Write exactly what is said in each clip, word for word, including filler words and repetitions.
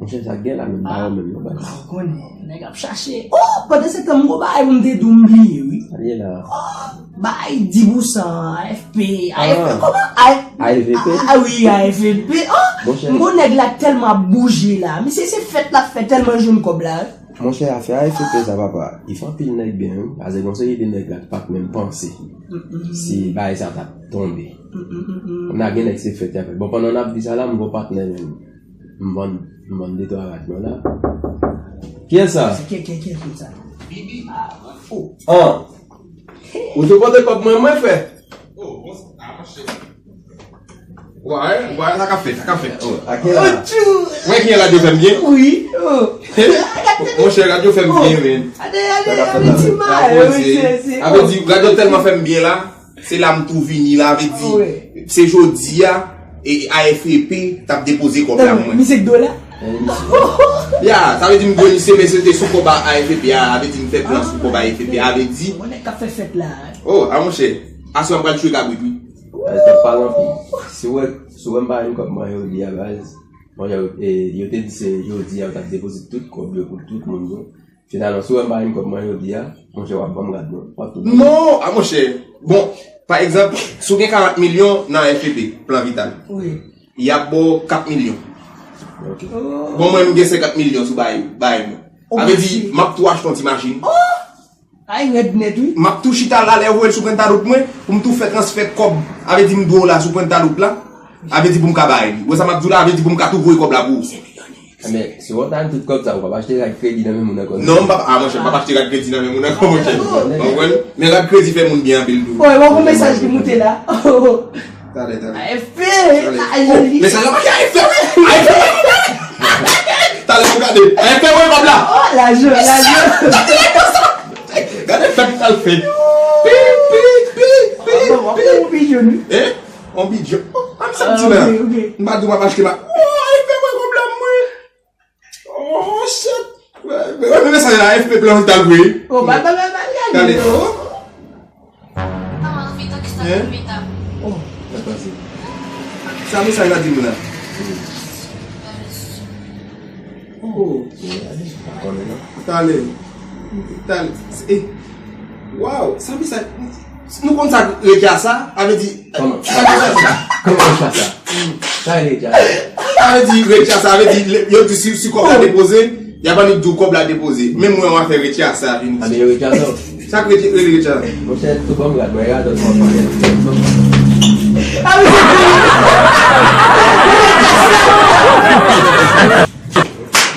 Monchè, sa k gen la menm, pa yo menm, non, baz. Ah, ou konnen, nèg ap chache. Oh, pandan se tan, m gon bagay pou m te di w, m bliye, wi. Sa l ye la. Oh, bay di pou san, A F P, A F P, kòman? A F P? Ah, ah, wi, A F P. Oh, monchè, m gon nèg la tèlman ap bouje la. Misye se fèt l ap fè tèlman l jwenn kòb la. Monchè, afè A F P sa, papa, li fè anpil nèg byen, wi. Pase gon seri de nèg la ki pa t menm panse si bagay sa t ap tonbe. Kounye a gen nèg se fèt y ap fè. Bon, pandan n ap di sa la, m gon patnè menm. M vann, m vann de twa rad mwen la. Kiyès sa? Kiyès, kiyès, kiyès moun sa? Bibi. Ah, oh. An. Ou tou pote kòb mwen, mwen, frè? Oh, bon, ah, monchè. Wè, wè, sa k ap fèt, sa k ap fèt. Oh, a ki la? Wè ki rad yo fè m byen? Wi. Oh. Monchè, rad yo fè m byen, men. Ade, ade, ade ti mal, wi, se, se, a vle di, rad yo tèlman fè m byen la. Se la m tou vini la, vle di, se jodi a, e, A F P t ap depoze kòb la mwen. Misye k do la? Ya, sa vle di m dwe misye, men se te sou kòb A F P a, a vle di m fè plan sou kòb A F P a, a vle di. Mwen nèg k ap fè fèt la. Oh, a monchè, aswè m pral chwe kabrit, wi. Baz, kòb pa ranpli. Si w wè, si w wè m pa jwenn kòb mwen jodi a, baz, mwen, e, yo te di se jodi a, yo t ap depoze tout kòb yo pou tout moun yo. Finalman, si w wè m pa jwenn kòb mwen jodi a, monchè, w ap ban m rad mwen. W ap tou ban m. Non, a monchè. Bon, pa egzanp, si w gen karant milyon nan F P P, plan vital, wi, y ap ba w kat milyon. Ok. Oh. Bon, mwen, m gen senkant milyon sou bay, bay mwen. Oh, monchè. Sa vle di, m ap tou achte yon ti machin. Oh! Ay, rèd nèt, wi. M ap tou chita la, lè yo voye l sou pwent a dout mwen, pou m tou fè transfè kòb. Sa vle di, m dwe w la sou pwent a dout la. Sa vle di, pou m ka bay li. Ou wè sa m ap di w la, sa vle di, pou m ka tou voye kòb la pou ou. Men, si w ap tann tout kòb sa, ou p ap achte rad kredi nan men moun ankò. Non, m p ap, a, monchè, m p ap achte rad kredi nan men moun ankò, monchè. Ou konprann? Men rad kredi fè moun byen anpil tou. Bon, e bon, gon mesaj ki moute la. Talè, talè. A F P, talè. Oh, mesaj la pa ki A F P, wi. A F P, wi. Talè, pou gade. A F P, wi, kòb la. Oh, lajan, lajan. Gade fèt sa l fè. Pi, pi, pi, pi, pi. Bon, bon, bon, pi, pi. Hein? On bidyo. Oh, a m sa m di la. Ah, ok, ok. M pa di w m ap achte ma. Oh, A F P mwen kòb la mwen. Oh, shit. Wè, wè, men mesaj la, A F P plan vital vre. Oh, ba, ba, ba, ba, gade. Gade. Oh. Hein? Oh. Sa mesaj la di m la. Oh. Talè. Talè. Eh. Wow, sa mesaj. Nou konn sa retya sa, a vle di. Kòman? Sa vle di. Kòman retya sa? Sa retya sa? Sa vle di retya sa, a vle di, yo di si, si kòb la depoze, y ap annik di w kòb la depoze. Men mwen, w a fè retya sa vini. A, men yo retya sa. Sa k rele retya sa? Monchè, tou ban m rad mwen, radòt mwen, mwen.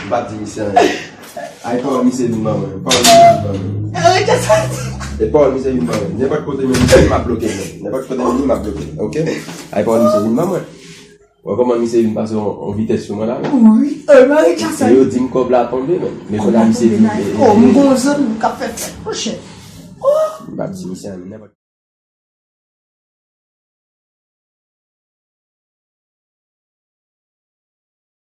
M pa di misye anyen. Ay, pawòl misye vin ban mwen. Pawòl misye vin ban mwen. E pawòl misye vin ban mwen. Nenpòt kote men misye, m ap bloke l. Nenpòt kote men li, m ap bloke l. Ok? Ay, pawòl misye vin ban mwen. Wè kòman misye vin pase yon, yon vitès sou mwen la, men. Wi, e, mari kasa. Yo di m kòb la tonbe, men. Men kounye a misye vin, e, e, oh, m gon zanmi k ap fè fèt, monchè. Oh. M p ap di misye anyen, nenpòt.